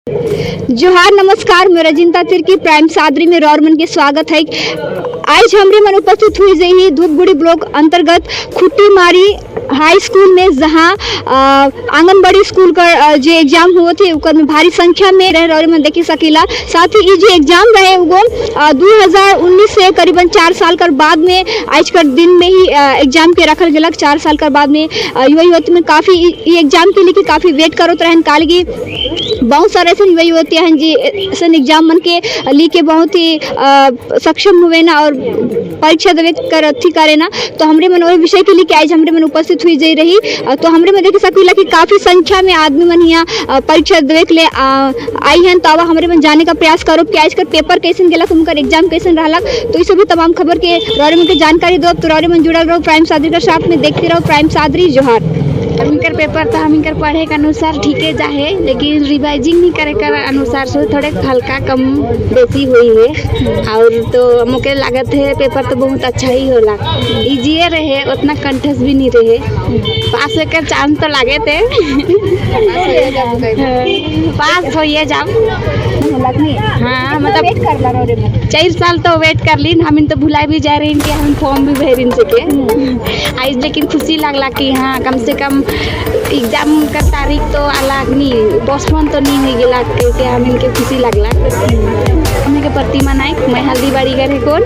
जोहार, नमस्कार। मेरा जिनता तिर्की, प्राइम सादरी में रौर मन के स्वागत है। आज हमरे मन उपस्थित हुई जही धूपगुड़ी ब्लॉक अंतर्गत खुट्टीमारी हाई स्कूल में, जहां आंगनबाड़ी स्कूल का जो एग्जाम हुए थे, उकर में भारी संख्या में रहे रौर मन देखी सकीला। साथ ही ये जो एग्जाम रहे, वो 2019 से करीबन 4 साल कर बाद में आज कर दिन में ही एग्जाम के रखल गेलक। 4 साल कर बाद में युवा युवती में काफ़ी ये एग्जाम के लिए काफ़ी वेट करत रहन, काल की बहुत सारे ऐसे युवा युवती हैं जी ऐसे एग्जाम मन के ली के बहुत ही सक्षम हुए ना और परीक्षा देवे कर अथी करे ना। तो हमरे मन वही विषय के लिए आज हमरे मन उपस्थित हुई जाई रही। तो हमरे में देख सकीला कि काफ़ी संख्या में आदमी मन यहाँ परीक्षा देवे के लिए आई हैं। तो अब हमरे मन जाने का प्रयास करो कि आज कर पेपर कैसन गेलक, उनकर एग्जाम कैसन रहलक। तो इस भी तमाम खबर के रौरे मन के जानकारी दो। तो रौरे मन जुड़ल रहो प्राइम सादरी के साथ में, देखते रहो प्राइम सादरी। जोहार। हमकर पेपर तो हमकर पढ़े के अनुसार ठीके जाहे, लेकिन रिवाइजिंग नहीं करे कर अनुसार से थोड़े हल्का कम बेसी हुई है। और तो मोके लागत है पेपर तो बहुत अच्छा ही होला, इजीए रहे, उतना कंठस भी नहीं रहे। पास होकर चांस तो लागे थे, पास होइए जाओ। हाँ, मतलब वेट कर ला रौरे मन। 4 साल तो वेट कर लीन। हम तो भुला भी जा रही कि हम फॉर्म भी भरिन सके आज, लेकिन खुशी लागला कि हाँ, कम से कम एग्जाम का तारीख तो अलग नहीं, पोस्टपोन तो नहीं हो गेला के हम इनके खुशी लागला। हमें के प्रतिमा नायक, मैं हल्दीबाड़ी का है कौन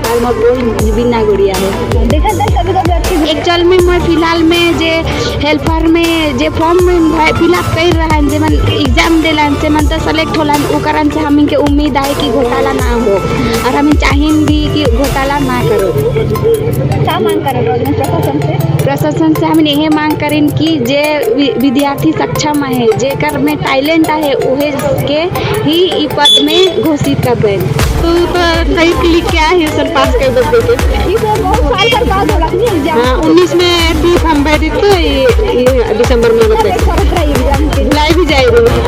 और मोर बोल बिना गुड़िया है। देखा दर कभी कभी अच्छी एक्चुअल में मैं फिलहाल में जे हेल्पर में जे फॉर्म फिलअप कर रहा है, जे मन एग्जाम दिलन से मन तो सेलेक्ट होला, उ कारण से हम इनके उम्मीद है कि घोटाला ना हो और हम चाहिए भी कि घोटाला ना करो। का मांग कर रौरे मन प्रशासन से? प्रशासन से हम यही मांग करें कि जे विद्यार्थी सक्षम है, जेकर में टैलेंट है, उहे के ही ई पद में घोषित कर दें। तो कहीं लिख के आए हैं सर, पास कर दो बेटे। ये तो बहुत साल कर बाद होला नहीं एग्जाम? हाँ, 19 में भी हम बैठे तो ये दिसंबर में वेट करत रही एग्जाम के। भुलाई भी जाए रही।